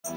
Waarom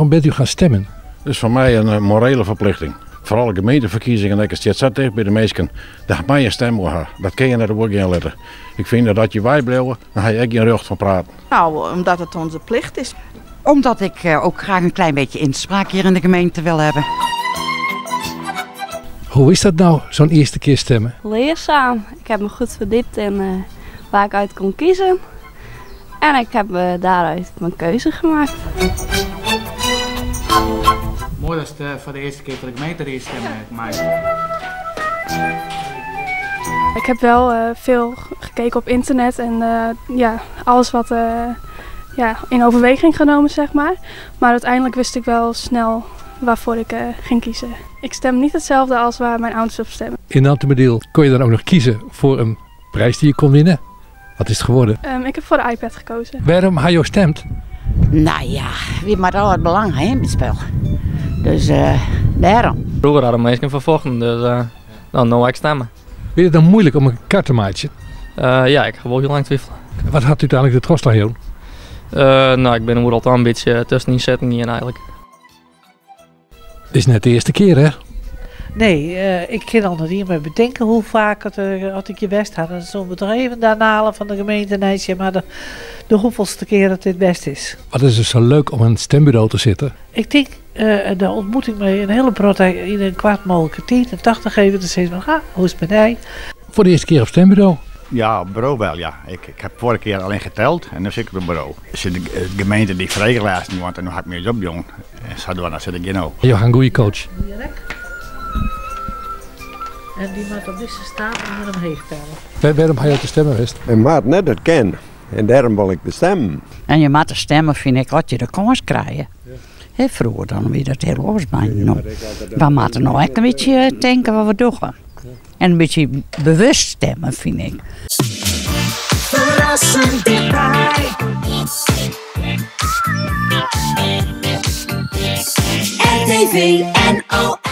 bent u gaan stemmen? Dat is foar my in eh, morele ferplichting. Foaral de gemeenteferkiezingen, ek stiet sa ticht by de minsken. Dêr moatte je stim oer ha. Dat kinne je net oergean litte. Ik fyn dat as je weibliuwe, dan ha je ek gjin rjocht fan praten. Nou, omdat het onze plicht is. Omdat ik eh, ook graag een klein beetje inspraak hier in de gemeente wil hebben. Hoe is dat nou, zo'n eerste keer stemmen? Leerzaam. Ik heb me goed verdiept in uh, waar ik uit kon kiezen. En ik heb uh, daaruit mijn keuze gemaakt. Moai dat it foar de earste kear foar de gemeenteried stimme mei. Ik heb wel veel gekeken op internet en ja, alles wat ja, in overweging genomen, zeg maar. Maar uiteindelijk wist ik wel snel waarvoor ik ging kiezen. Ik stem niet hetzelfde als waar mijn ouders op stemmen. In Dantumadiel kon je dan ook nog kiezen voor een prijs die je kon winnen. Wat is het geworden? Ik heb voor de iPad gekozen. Waarom heb je gestemd? Nou ja, wie maar al het belang in het spel. Dus daarom. Froeger hadden minsken ferfochten, dus dan no ik stemmen. Vind je het dan moeilijk om een kaart te maken? Ja, ik ga wel heel lang twijfelen. Wat had uiteindelijk de troslach jûn? Nou, ik ben er altijd een beetje tussenin zitten hier eigenlijk. Het is net de eerste keer, hè? Nee, ik kan al nog niet meer bedenken hoe vaak het, had ik je best had. En zullen we toch even daarna van de gemeente Nijtje, maar de hoeveelste keer dat dit best is. Wat is er zo leuk om aan het stembureau te zitten? Ik denk de ontmoeting met een hele partij in een kwart mogelijke tijd en 80 geven, dan zeg je van, ha, hoe is het met mij? Voor de eerste keer op stembureau? Ja, op bureau wel, ja. Ik heb vorige keer alleen geteld en nu zit ik op het bureau. Zit de gemeente die vrijgelaten, want dan had ik meer job, jong. En zo dan zit ik in ook. Je gaat een goede coach. En die moet op deze staan en hem heeg tellen. Waarom ga je te stemmen, West? En maar net dat ken. En daarom wil ik de stemmen. En je moet de stemmen, vind ik, wat je de kans krijgt. Ja. He, vroeger dan weer dat heel los bij. Nou, we moeten nou echt een beetje denken wat we doen. En een beetje bewust stemmen, vind ik. Verrassend dichtbij. RTV NOS.